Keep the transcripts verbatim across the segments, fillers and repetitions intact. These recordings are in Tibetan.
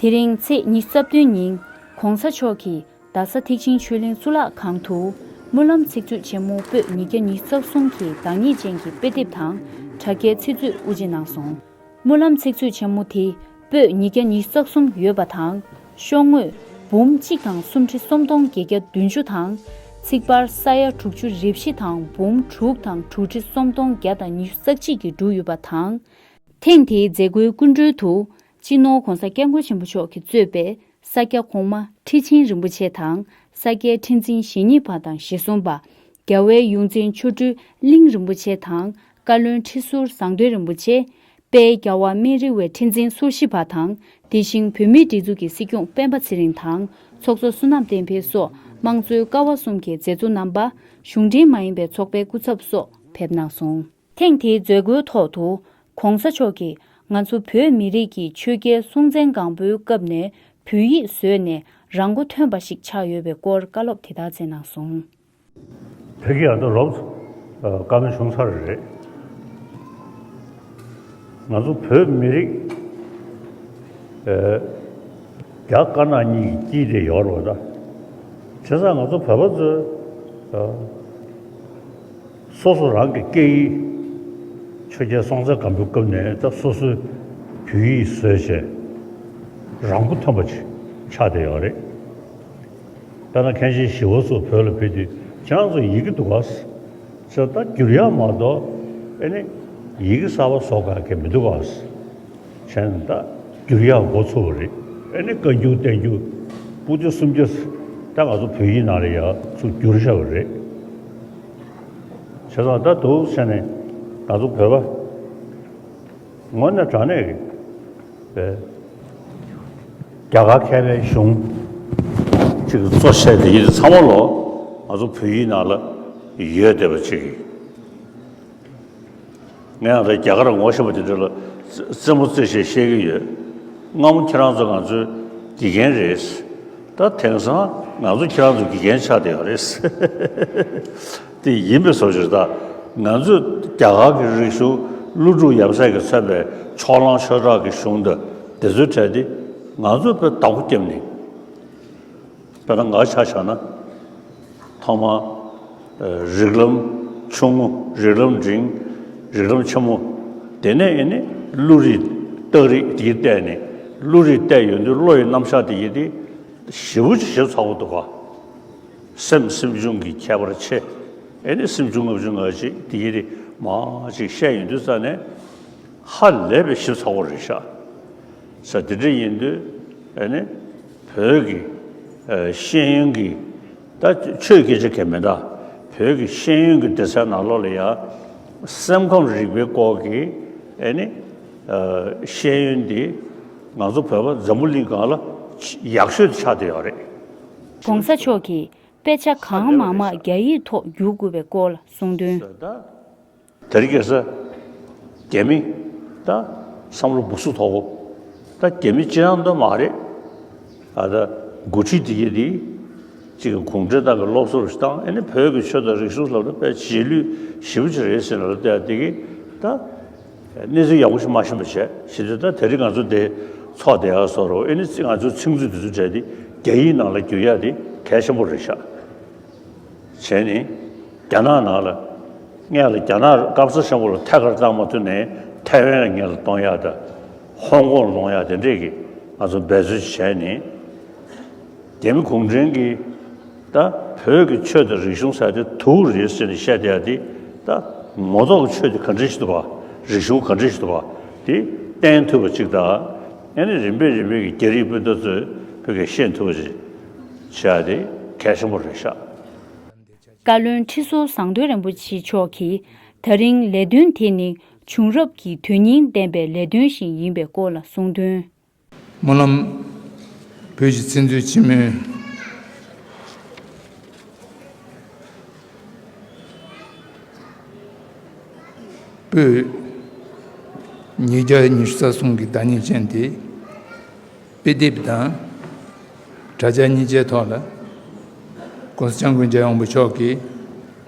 དེ་རིང་ཚེས་ཉི་ཤུ་རྩ་བདུན་ཉིན་༸གོང་ས་མཆོག་གིས་རྡ་ས་ཐེག་ཆེན་ཆོས་གླིང་གཙུག་ལག་ཁང་དུ་སྨོན་ལམ་ཚིག་མཛོད་ཆེན་མོ་པོད་ཉིས་བརྒྱ་ཉི་ཤུ་རྩ་གསུམ་གྱི་བདག་ཉིད་ཅན་གྱི་དཔེ་དེབ་དང་དྲ་རྒྱའི་ཚིག་མཛོད་དབུ་འབྱེད་གནང་སོང་། སྨོན་ལམ་ཚིག་མཛོད་ཆེན་མོ་དེ་པོད་ཉིས་བརྒྱ་ཉི་ཤུ་རྩ་གསུམ་ཡོད་པ་དང་། ཤོག་ངོས་འབུམ་གཅིག་དང་སུམ་ཁྲི་སུམ་སྟོང་བརྒྱད་བརྒྱ་བདུན་ཅུ་དང་། ཚིག་པར་ས་ཡ་དྲུག་ཅུ་རེ་བཞི་དང་འབུམ་དྲུག་དང་དྲུག་ཁྲི་སུམ་སྟོང་བརྒྱ་དང་ཉི་ཤུ་རྩ་གཅིག་གིས་གྲུབ་ཡོད་པ་དང་། ཐེངས་དེའི་མཛད་སྒོའི་སྐུ་མགྲོན་དུ་སྤྱི་ནོར་༸གོང་ས་༸སྐྱབས་མགོན་ཆེན་པོ་མཆོག་གིས་གཙོས་པའི་ས་སྐྱ་གོང་མ་ཁྲི་ཆེན་རིན་པོ་ཆེ་དང་། ས་སྐྱའི་ཁྲི་འཛིན་ཞེ་གཉིས་པ་དང་ཞེ་གསུམ་པ། རྒྱལ་བའི་ཡོངས་འཛིན་ཆོ་འཕྲུལ་གླིང་རིན་པོ་ཆེ་དང་། བཀའ་བློན་ཁྲི་ཟུར་ཟངས་མདོས་རིན་པོ་ཆེ། དཔལ་རྒྱལ་བ་སྨན་རི་བའི་ཁྲི་འཛིན་སོ་བཞི་པ་དང་། དེ་བཞིན་བོད་མིའི་སྒྲིག་འཛུགས་ཀྱི་སྲིད་སྐྱོང་སྤེན་པ་ཚེ་རིང་དང་། ཚོགས་གཙོ་བསོད་ནམས་བསྟན་འཕེལ་སོགས་དམངས་གཙོའི་ཀ་བ་གསུམ་གྱི་མཛད་གཙོ་རྣམ་པ། གཞུང་འབྲེལ་མ་ཡིན་པའི་ཚོགས་པའི་སྐུ་ཚབ་སོགས་ཕེབས་གནང་སོང་། ཐེངས་དེའི་མཛད་སྒོའི་ཐོག་ཏུ། ༸གོང་ས་མཆོག་གིས་ང་ཚོ་བོད་མི་རིགས་ཀྱི་ཆོས་རྒྱལ་སྲོང་བཙན་སྒམ་པོའི་སྐབས་ནས་བོད་ཡིག་བཟོས་ནས་རང་མགོ་ཐོན་པ་ཞིག་ཆགས་ཡོད་པའི་སྐོར་བཀའ་སློབ་དེ་དག་སྩལ་གནང་སོང་། དེ་གི་ཡང་ད་རོབ་ཙམ་བཀའ་མོལ་བྱུང་ཚར་རེད། ང་ཚོ་བོད་མི་རིགས་རྒྱ་དཀར་ནག་གཉིས་ཀྱི་དཀྱིལ་དེ་ཡོད་རེད་པ། ད་བྱས་ཙང་ང་ཚོ་བོད་པ་ཚོས་སོ་སོ་རང་གི་སྐད་ཡིག་ཆོས་རྒྱལ་སྲོང་བཙན་སྒམ་པོའི་སྐབས་ནས་ད་སོ་སོའི་བོད་ཡིག་བཟོས་བྱས་རང་མགོ་ཐོན་པ་ཅིག་ཆགས་བསྡད་ཡོད་རེད། དཔེར་ན་མཁན་ཆེན་ཞི་བ་འཚོ་བོད་ལ་ཕེབས་དུས་ཁྱེད་རང་ཚོ་ཡི་གེ་འདུག་ག་ཟེར། ད་བསྒྱུར་ཡག་མ་གཏོགས་ཨེ་ནི་ཡི་གེ་གསར་པ་བཟོ་ག་གི་མི་འདུག་ག་ཟེར། བྱས་ན་ད་བསྒྱུར་ཡག་འགོ་ཚུགས་པ་རེད། ཨེ་ནི་བཀའ་འགྱུར་བསྟན་འགྱུར་པོ་ཏི་སུམ་བརྒྱ་ད་ང་ཚོ་བོད་ཡིག་ནང་ལ་ཡར་ཚུར་བསྒྱུར་བཞག་པ་རེད། བྱས་ཙང་ད་འདུག་བྱས་ནས་ང་ཚོ་བོད་པ་དངོས་གནས་དྲང་གནས་ཀྱི་རྒྱ་གར་མཁས་པའི་གཞུང་ཅིག་གཙོ་བྱས་དེ་ཡིན་ཚང་མ་ལོ་ང་ཚོ་བོད་ཡིག་ནང་ལ་ཡོད་བསྡད་པ་ཅིག་ཡིན། ངས་ཡང་ད་རྒྱ་གར་ངོ་ཤེས་པ་དེ་འདྲ་ལ་རྩེད་མོ་རྩེ་བྱས་བཤད་ཀྱི་ཡོད། སྔ་མོ་ཁྱེད་རང་ཚོ་ང་ཚོའི་དགེ་རྒན་རེད། ད་དེང་སང་ང་ཚོ་ཁྱེད་རང་ཚོའི་དགེ་རྒན་ཆགས་བསྡད་ཡོད་རེད། དེ་ཡིན་པའི་བཟོ་ཞིག་ད་ང་ཚོས་རྒྱ་གར་གྱི་རིག་གཞུང་ཀླུ་སྒྲུབ་ཡབ་སྲས་ཀྱིས་མཚོན་པའི་ཕྱོགས་གླང་ཆོས་གྲགས་ཀྱི་གཞུང་དང་དེ་ཚོའི་གྲས་དེ་ང་ཚོས་དཔེ་བདག་པོ་བརྒྱབ་ནས། དཔེར་ན་ང་ཆ་བཞག་ན། ཐོག་མར་རིགས་ལམ་ཆུང་ངུ། རིགས་ལམ་འབྲིང་། རིགས་ལམ་ཆེན་མོ། དེ་ནས་ཨེ་ནི་བློ་རིག་རྟགས་རིགས་དེ་བལྟས་ནས། བློ་རིག་བལྟས་ཡོང་དུས་བློ་ཡི་རྣམ་གཞག་དེ་ཡིན་ཏེ། ཞེ་པོ་ཅིག་ཞིབ་ཚགས་པོ་འདུག་ག་སེམས་སེམས་བྱུང་གི་ཁྱད་པར་ཕྱེ། ཨེ་ནི་སེམས་བྱུང་ལྔ་བཅུ་ང་གཅིག་དེ་ཡིན་ཏེ་མར་ཅིག་བཤད་ཡོང་དུས་ཙ་ནས། ཧ་ལས་པའི་ཞིབ་ཚགས་པོ་རེད་ཤག་ས་དེ་འདྲ་ཡིན་དུས་ཨེ་ནི་བོད་ཀྱི་ཤེས་ཡོན་གྱི་ད་ཆོས་སྐད་ཆ་གང་མིན་ད་བོད་ཀྱི་ཤེས་ཡོན་གྱི་སྡེ་ཚན་ནང་ལོགས་ལ་ཡང་སེམས་ཁམས་རིག་པའི་སྐོར་གྱི་ཨེ་ནི་ཤེས་ཡོན་འདི་ང་ཚོ་བོད་པ་འཛམ་བུ་གླིང་སྒང་ལ་ཡག་ཤོས་དེ་ཆགས་བསྡད་ཡོད་རེད། ༸གོང་ས་མཆོག་གིས་དཔེ་ཆ་གང་མང་མང་རྒྱ་ཡིག་ཐོག་བསྒྱུར་དགོས་པའི་སྐོར་ལ་གསུངས་དོན། དེ་རིང་ཁ་སང་རྒྱ་མི་ད་བསམ་བློ་སྦུ་སུ་ཐོག་པོ། ད་རྒྱ་མི་སྤྱིར་བཏང་ད་མ་རེད། ཨ་ད་འགོ་ཁྲིད་དེ་གྱད་དེ་གཅིག་གི་གུང་ཁྲན་ཏང་གི་སློབ་གསོ་རུ་བཏང་། ཨེ་ནི་བོད་ཀྱི་ཆོས་དང་རིག་གཞུང་ལབ་ན་དཔེ་རྗེས་ལུས་ཞེ་པོ་ཅིག་རེད་ཟེར་ནས་ལབ་བསྡད་དེ་གི་ད་གནས་ཚུལ་ཡག་པོ་ཞིག་མ་ཤེས་པ་བྱས་བྱེད་དུས། ད་དེ་རིང་ང་ཚོ་དེ་ཚོགས་བསྡད་ཡག་བཟོ་འདྲ་ཨེ་ནི་ང་ཚོའི་ཚིག་མཛོད་དེ་ཚོ་གྲས་དེ་རྒྱ་ཡིག་ནང་ལ་བསྒྱུར་ཡག་དེ་གལ་ཆེན་པོ་རེད་ཤག་བྱས་ནས་རྒྱ་ནག་ནང་ལ་སྔོན་ལ་རྒྱ་ནག་སྐམ་ས་ཆེན་པོ་ལ་ཐད་ཀར་བཏང་མ་ཐུབ་ནས་ཐའེ་ཝན་ལ་སྔོན་ལ་གཏོང་ཡག་དང་ཧོང་ཀོང་ལ་གཏོང་ཡག་དེ་འདྲས་ཀྱི་ང་ཚོ་འབད་རྩོལ་བྱས་ནས། རྒྱ་མི་གུང་ཁྲན་གྱིས་ད་བོད་ཀྱི་ཆོས་དང་རིག་གཞུང་ཟེར་དེ་དུག་རེད་ཟེར་ནས་བཤད་བསྡད་ཡག་དེ། ད་མ་རྟོགས་ཆོས་དེ་ག་འདྲ་ཞིག་འདུག་ག་རིག་གཞུང་ག་འདྲ་ཞིག་འདུག་ག་དེ་བསྟན་ཐུབ་པ་ཅིག་དང་། ཨེ་ནི་རིམ་པས་རིམ་པས་ཀྱི་རྒྱ་རིགས་སྤུན་ཟླ་ཚོས་བོད་སྐད་ཤེས་ཐུབ་པ་ཅིག་བྱས་ཏེ་གལ་ཆེན་པོ་རེད་ཤག་བཀའ་བློན་ཁྲི་ཟུར་ཟངས་མདོས་རིན་པོ་ཆེ་མཆོག་གིས་ད་རིང་ལས་དོན་དེ་ནི་བྱུང་རབས་ཀྱི་དོན་སྙིང་ལྡན་པའི་ལས་དོན་ཞིག་ཡིན་པའི་སྐོར་ལ་གསུངས་དོན། སྨོན་ལམ་བོད་ཀྱི་ཚིག་མཛོད་ཆེན་མོའི་པོད་ཉིས་བརྒྱ་ཉི་ཤུ་རྩ་གསུམ་གྱི་བདག་ཉིད་ཅན་དེ། དཔེ་དེབ་དང་དྲ་རྒྱ་གཉིས་ཀའི་ཐོག་ལ་༸གོང་ས་༸སྐྱབས་མགོན་རྒྱལ་བ་དབང་པོ་མཆོག་གིས་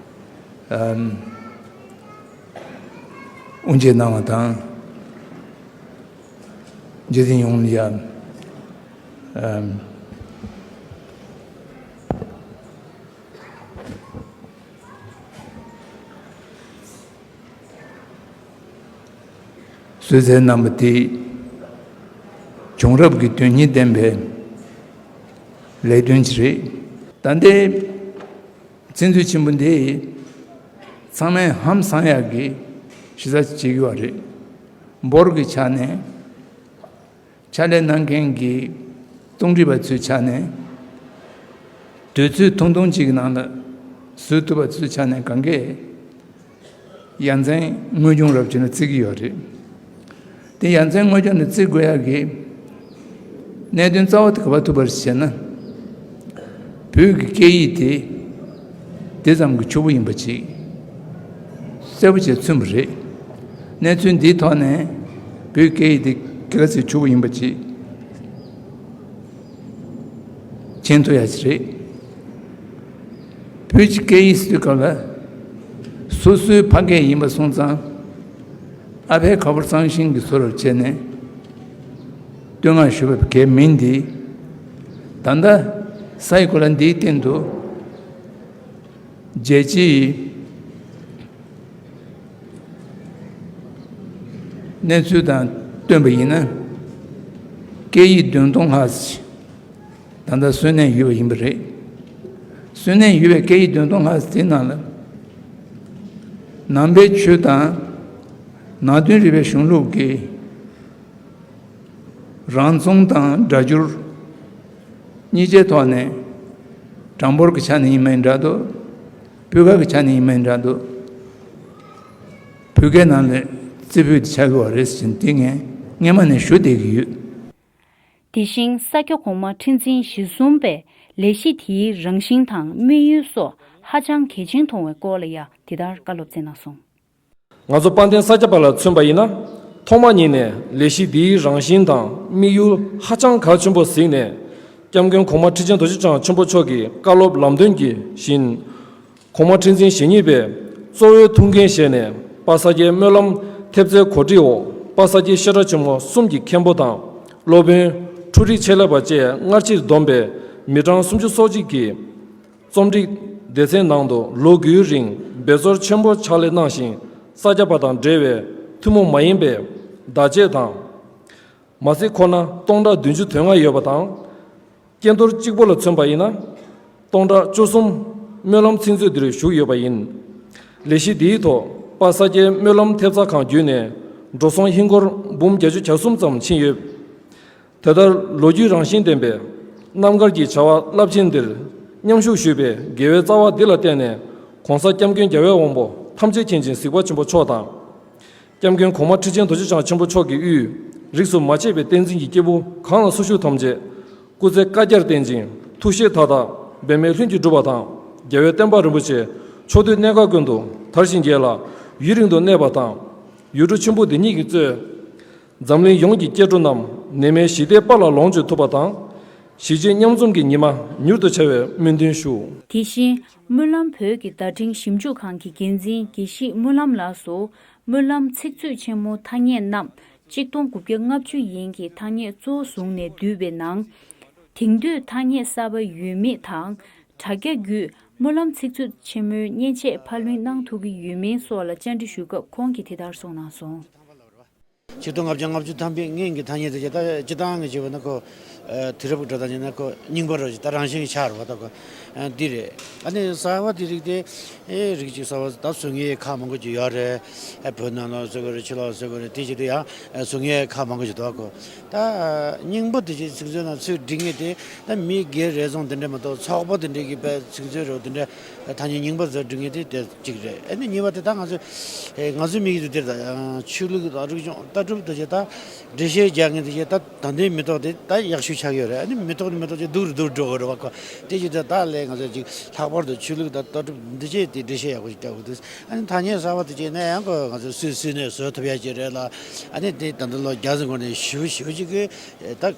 ཨམ་དབུ་འབྱེད་གནང་བ་དང་། རྒྱུན་འཛིན་ཡོངས་ལ་ཡང་ ཨམ། གསོལ་སྩལ་གནང་བ་དེ་བྱུང་རབས་ཀྱི་དོན་སྙིང་ལྡན་པའི་ལས་དོན་ཅིག་རེད། ད་ལྟའི་བཙན་འཛུལ་ཆེན་པོ་འདི་ཚང་མས་ཧང་སང་ཡག་གི་གཞི་རྩ་བྱེད་ཀྱི་ཡོད་རེད། འབོར་གྱི་ཆ་ནས། ཕྱག་ལས་གནང་མཁན་གྱི་རླུང་འཕྲིན་པ་ཚོའི་ཆ་ནས། དུས་ཚོད་ཐུང་ཐུང་གཅིག་གི་ནང་ལ་བཟོ་ཐུབ་པ་ཚོའི་ཆ་ནས་གང་གས་ཡ་མཚན་དངོས་བྱུང་རབ་བྱུང་ལ་བརྩི་གི་ཡོད་རེད། དེ་ཡ་མཚན་དངོས་བྱུང་ལ་བརྩི་དགོས་ཡག་གི་གནད་དོན་རྩ་བ་དེ་ག་པར་ཐུག་པ་རེད་ཟེར་ན། བོད་ཀྱི་སྐད་ཡིག་དེ་དེ་ཙམ་གྱི་ཕྱུག་པོ་ཡིན་པ་ཅིག་གསལ་པོ་བྱས་མཚོན་པ་རེད། གནས་ཚུལ་འདིའི་ཐོག་ནས་བོད་སྐད་ཡིག་དེ་ག་ཚོད་ཕྱུག་པོ་ཡིན་པ་ཅིག་མཁྱེན་ཐུབ་ཡ་ཅིག་རེད། བོད་ཀྱི་སྐད་ཡིག་ཟེར་དུས་སྐབས་ལ་སོ་སོའི་ཕ་སྐད་ཡིན་པ་སོང་ཙང་ཨ་ཕའི་ཁ་ཕོར་གཙང་ཤིང་གི་བཟོ་འདྲ་བྱས་ནས། བསྟོད་བསྔགས་ཞུ་བའི་གལ་མིན་ཏེ། ད་ལྟ་ས་ཡི་གོ་ལ་འདིའི་སྟེང་དུ་རྒྱལ་སྤྱིའི་གནས་ཚུལ་དང་བསྟུན་པ་ཡིན་ན། སྐད་ཡིག་བདུན་སྟོང་ལྷག་ཙམ་ད་ལྟ་གསོན་གནས་ཡོད་པ་ཡིན་པ་རེད། གསོན་གནས་ཡོད་པའི་སྐད་ཡིག་བདུན་སྟོང་ལྷག་ཙམ་དེའི་ནང་ལ། ནང་པའི་ཆོས་དང་ནང་དོན་རིག་པའི་གཞུང་ལུགས་ཀྱི་རང་མཚུངས་དང་སྒྲ་སྒྱུར་གཉིས་ཆའི་ཐོག་ནས། གྲངས་འབོར་གྱི་ཆ་ནས་ཡིན་པ་ཡིན་འདྲ་འདུག་སྤུས་ཀ་གི་ཆ་ནས་ཡིན་པ་ཡིན་འདྲ་འདུག་བོད་སྐད་ནང་ལ་རྩེ་ཕུད་དེ་ཆགས་ཀྱི་ཡོད་རེད་ཟེར་དེ་ངས་སྔན་མ་ནས་ཞུ་བསྡད་ཀྱི་ཡོད། དེ་བཞིན་ས་སྐྱ་གོང་མ་ཁྲི་འཛིན་གཞི་གསུམ་པས་ལས་གཞི་དེའི་རང་བཞིན་དང་དམིགས་ཡུལ་སོགས་ཧ་ཅང་གལ་ཆེན་མཐོང་བའི་སྐོར་ལ་ཡང་འདི་ལྟར་བཀའ་སློབ་སྩལ་གནང་སོང་། ང་ཚོ་དཔལ་ལྡན་ས་སྐྱ་པ་ལ་མཚོན་པ་ཡིན་ན། ཐོག་མ་ཉིད་ནས་ལས་གཞི་འདིའི་རང་བཞིན་དང་དམིགས་ཡུལ་ཧ་ཅང་གལ་ཆེན་པོ་གཟིགས་ནས། སྐྱབས་མགོན་གོང་མ་ཁྲི་ཆེན་རྡོ་རྗེ་འཆང་ཆེན་པོ་མཆོག་གི་བཀའ་སློབ་ལམ་སྟོན་གྱི་བཞིན། གོང་མ་ཁྲི་འཛིན་ཞེ་གཉིས་པས་གཙོ་བོའི་ཐུགས་འགན་བཞེས་ནས། དཔལ་ས་སྐྱའི་སྨོན་ལམ་ཐེབས་རྩའི་གོ་སྒྲིག་འོག་དཔལ་ས་སྐྱའི་བཤད་གྲྭ་ཆེན་མོ་གསུམ་གྱི་མཁན་པོ་དང་། སློབ་དཔོན། འཕྲུལ་རིག་ཆེ་ལེགས་པ་བཅས་སྔར་ཕྱིར་བསྡོམས་པས་མི་གྲངས་སུམ་ཅུ་སོ་གཅིག་གིས། རྩོམ་སྒྲིག་སྡེ་ཚན་ནང་དུ་ལོ་དགུའི་རིང་འབད་རྩོལ་ཆེན་པོ་ཕྱག་ལས་གནང་ཞིང་། ས་སྐྱ་པ་དང་འབྲེལ་བའི་ཐུན་མོང་མ་ཡིན་པའི་བརྡ་ཆད་དང་། མ་ཟད་ཁོ་ན་སྟོང་ཕྲག་བདུན་ཅུ་དོན་ལྔ་ཡོད་པ་དང་། སྐྱེས་རྡོར་གཅིག་པོ་ལ་མཚོན་པ་ཡིན་ན། སྟོང་ཕྲག་བཅུ་གསུམ་སྨོན་ལམ་ཚིག་མཛོད་འདིར་བཞུགས་ཡོད་པ་ཡིན། ལས་གཞི་འདིའི་ཐོག་དཔལ་ས་སྐྱའི་སྨོན་ལམ་ཐེབས་རྩ་ཁང་བརྒྱུད་ནས་འགྲོ་སོང་ཧིན་སྒོར་འབུམ་བརྒྱད་ཅུ་གྱ་གསུམ་ཙམ་ཕྱིན་ཡོད། དེ་ལྟར་ལོ་རྒྱུས་རང་བཞིན་ལྡན་པའི་རྣམ་དཀར་གྱི་བྱ་བ་རླབས་ཆེན་འདིར་མཉམ་ཞུགས་ཞུས་པའི་དགེ་བའི་རྩ་བ་འདི་ལ་བརྟེན་ནས། ༸གོང་ས་༸སྐྱབས་མགོན་རྒྱལ་བའི་དབང་པོ་ཐམས་ཅད་མཁྱེན་ཅིང་གཟིགས་པ་ཆེན་པོ་མཆོག་དང་། ༸སྐྱབས་མགོན་གོང་མ་ཁྲི་ཆེན་རྡོ་རྗེ་འཆང་ཆེན་པོ་མཆོག་གི་དབུས་རིས་སུ་མ་ཆད་པའི་བསྟན་འཛིན་གྱི་སྐྱེས་བུ་གང་ལ་སུ་བཞུགས་ཐམས་ཅད་སྐུ་ཚེ་བསྐལ་བརྒྱར་བརྟན་ཅིང་ཐུགས་བཞེད་མཐའ་དག་འབད་མེད་ལྷུན་གྱིས་འགྲུབ་པ་དང་། རྒྱལ་བའི་བསྟན་པ་རིན་པོ་ཆེ་ཕྱོགས་དུས་གནས་སྐབས་ཀུན་ཏུ་དར་ཞིང་རྒྱས་ལ་ཡུན་རིང་དུ་གནས་པ་དང་། ཡུལ་གྲུ་ཆེན་པོ་འདི་ཉིད་ཀྱིས་གཙོས། འཛམ་གླིང་ཡོངས་ཀྱི་སྐྱེ་འགྲོ་རྣམས་ནད་མེད་ཞི་བདེའི་དཔལ་ལ་ལོངས་སྤྱོད་ཐུབ་པ་དང་། གཞིས་བྱེས་མཉམ་འཛོམས་ཀྱི་ཉི་མ་མྱུར་དུ་འཆར་བའི་སྨོན་འདུན་ཞུ། དེ་བཞིན་སྨོན་ལམ་བོད་ཀྱི་བརྡ་འཕྲིན་ཞིབ་འཇུག་ཁང་གི་འགན་འཛིན་དགེ་བཤེས་སྨོན་ལམ་ལགས་སུ། སྨོན་ལམ་ཚིག་མཛོད་ཆེན་མོ་ཐ་སྙད་རྣམས་གཅིག་སྟོང་དགུ་བརྒྱ་ལྔ་བཅུ་ཡན་གྱི་ཐ་སྙད་གཙོ་བོ་བཟུང་ནས་བསྡུས་པའི་ནང་། དེང་དུས་ཐ་སྙད་གསར་པ་ཡོད་མེད་དང་། དྲ་རྒྱ་བརྒྱུད་སྨོན་ལམ་ཚིག་མཛོད་ཆེན་མོའི་མཉེན་ཆས་ཕབ་ལེན་གནང་ཐུབ་ཀྱི་ཡོད་མེད་སོགས་ལ་བཅར་འདྲི་ཞུས་སྐབས་ཁོང་གིས་དེ་ལྟར་གསུངས་གནང་སོང་། ཆིག་སྟོང་ལྔ་བརྒྱ་ལྔ་བཅུ་ཐམ་པའི་སྔོན་གྱི་ཐ་སྙད་དེ་ད་སྤྱིར་བཏང་གི་བྱས་པ་ན་ཁོ། ཨ། དུས་རབས་ཀྱི་འགྲོ་སྟངས་བྱས་ན་ཁོ་རྙིང་པ་རེད། ད་རང་བཞིན་གྱི་ཆགས་རེད་པ། ད་ཁོ། ཨ། འདི་རེད། ཨ་ནི་གསར་པ་དེ་རིགས་དེ། ཨེ། རིགས་གཅིག་གསར་པ་ད་བཟོ་མཁན་ཁག་མང་པོ་ཅིག་ཡོད་རེད། ཨ། བོད་ནང་ལ་བཟོ་དགོས་རེད། ཕྱི་ལོགས་བཟོ་དགོས་རེད། དེ་བྱེད་དུས་ཡང་བཟོ་མཁན་ཁག་མང་པོ་ཅིག་འདུག་གོ། ད་རྙིང་པ་དེ་ཅིག་ཚིག་མཛོད་ནང་ཚུར་བསྒྲིགས་མཁན་དེ་ད་མི་སྒེར་རེ་ཟུང་དེ་འདྲ་མ་གཏོགས་ཚོགས་པ་དེ་འདྲ་གི་པའི་ཚིག་མཛོད་རེད། དེ་འདྲ་ཐ་སྙད་རྙིང་པ་ཚོ་བསྒྲིགས་མཁན་དེ་དེ་གཅིག་རེད། ཨ་ནི་གཉིས་པ་དེ་ད་ང་ཚོ། ཨེ། ང་ཚོའི་མིག་ཏུ་དེར་ད་ཆོས་ལུགས་དང་རིག་གཞུང་ལྟ་གྲུབ་དེ་ཅིག་ད་འགྲེལ་བཤད་རྒྱག་མཁན་དེ་ཅིག་ད་ད་ལྟའི་མི་ཐོག་དེ་ད་ཡག་ཤོས་ཆགས་ཡོད་རེད། ཨ་ནི་མི་ཐོག་ནས་མི་ཐོག་ཅིག་སྡུག་རུ་སྡུག་རུ་འགྲོ་གི་རེད་པ། ཁོ་དེ་ཅིག་ད་ད་ལས་ང་ཚོ་ཅིག་ལྷག་པར་དུ་ཆོས་ལུགས་དང་ལྟ་གྲུབ་འདི་ཅིག་དེ་འགྲེལ་བཤད་ཡག་པོ་ཅིག་རྒྱག་དགོས་འདུག། ཨ་ནི་ཐ་སྙད་གསར་པ་དེ་ཅིག་ནས་ཡང་ཁོ་ང་ཚོ་སུས་སུས་ནས་བཟོ་ཐུབ་ཡ་ཅིག་རེད་ལ། ཨ་ནི་དེ་ད་ལྟ་ལོ་བརྒྱ་ཙམ་གོང་ནས་ཞུ་ཞུ་ཅིག་གི་ད།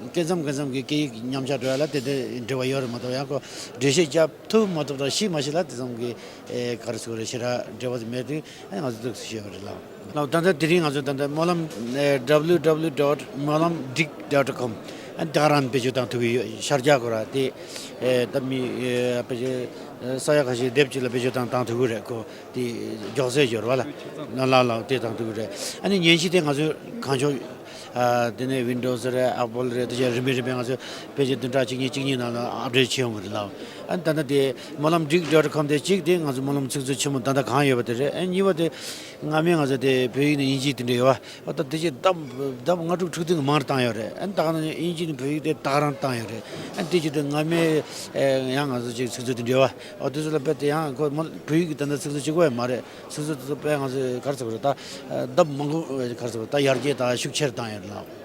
སྐད་མཚམས་སྐད་མཚམས་ཀྱི་སྐད་ཡིག་ཉམས་ཆག་འགྲོ་ཡ་ལ་དེ་དེ་འབྲེལ་བ་ཡོད་རེད་མ་གཏོགས། ཡང་ཁོ་འགྲེལ་བཤད་རྒྱབ་ཐུབ་མ་ཐུབ་དང་ཤེས་མ་ཤེས་ལ་དེ་ཙམ་གྱི། ཨེ། ག་རེ་ཟེར་དགོས་རེད། ཞེ་དྲག་འབྲེལ་བ་དེ་མེད་དུས། ཨ་ནི་ང་ཚོ་འདུག་སེ་བཤད་པ་རེད་ལ། ད་ལྟ་དེ་རིང་ང་ཚོ་ད་ལྟ་སྨོན་ལམ། ཨེ། W W W dot mawlamdig dot com། ཨ་ད་རང་བེད་སྤྱོད་བཏང་ཐུབ་ཀྱི་ཡོད། ཤར་རྒྱག་གོ་ར་དེ་ཨེ་ད་མི་ཨེ་བེད་སྤྱོད་ས་ཡ་ཁ་ཤས་སྡེབ་གཅིག་ལ་བེད་སྤྱོད་བཏང་བཏང་ཐུབ་ཀྱི་རེད། ཁོ་དེ་མགྱོགས་ཚད་ཡོད་རེད་བ་ལ། ལ་ལ་ལ་དེ་བཏང་ཐུབ་ཀྱི་རེད། ཨ་ནི་མཉེན་ཆས་དེ་ང་ཚོས་གང་མགྱོགས་ཨ་དེ་ནས་ཝིན་ཌོ་སི་རེད། ཨེ་པལ་རེད། དེ་བཞིན་རིམ་པས་རིམ་པས་ང་ཚོས་ཕལ་ཆེར་བདུན་ཕྲག་གཅིག་གཉིས་གཅིག་གཉིས་ནང་ལ་ཨབ་ཌེཊ་བྱེད་ཡོང་གི་རེད་ལ། ཨ་ནི་ད་ལྟ་དེ་སྨོན་ལམ་བྲིག་ཌོཊ་ཀོམ་དེ་གཅིག་དེ་ང་ཚོ་སྨོན་ལམ་ཚིག་མཛོད་ཆེན་མོ་ད་ལྟ་གང་ཡོད་པ་དེ་རེད། ཨ་གཉིས་པ་དེ་སྔ་མའི་ང་ཚོ་དེ་བོད་ཡིག་ནས་དབྱིན་ཇི་དེ་འདྲ་ཡོད་བ། ཨོ་ད་དེ་ཅི་ལྡབ་ལྡབ་ལྔ་དྲུག་དྲུག་སྟེང་མང་རུ་བཏང་ཡོད་རེད། ཨ་ནི་ད་ག་ནང་དབྱིན་ཇི་ནས་བོད་ཡིག་དེ་ད་ག་རང་བཏང་ཡོད་རེད། ཨ་ནི་དེ་ཅི་དེ་སྔ་མའི་ཨེ་ཡང་ང་ཚོ་ཅིག་ཚིག་མཛོད་དེ་འདྲ་ཡོད་བ། ཨོ་དེ་ཚོ་ལ་དཔེ་དེ་ཡང་ཁོ་མ་བོད་ཡིག་གི་ད་ལྟ་ཚིག་མཛོད་གཅིག་པོ་ཡང་མ་རེད། ཚིག་མཛོད་དེ་ཚོ་དཔེ་ང་ཚོས་ག་རེ་ཟེར་དགོས་རེད། ད་ལྡབ་མང་པོ་ག་རེ་ཟེར་དགོས་རེད། ད་ཡར་རྒྱས་ད་ཤུགས་ཆེར་བཏང་ཡོད་རེད་ལ།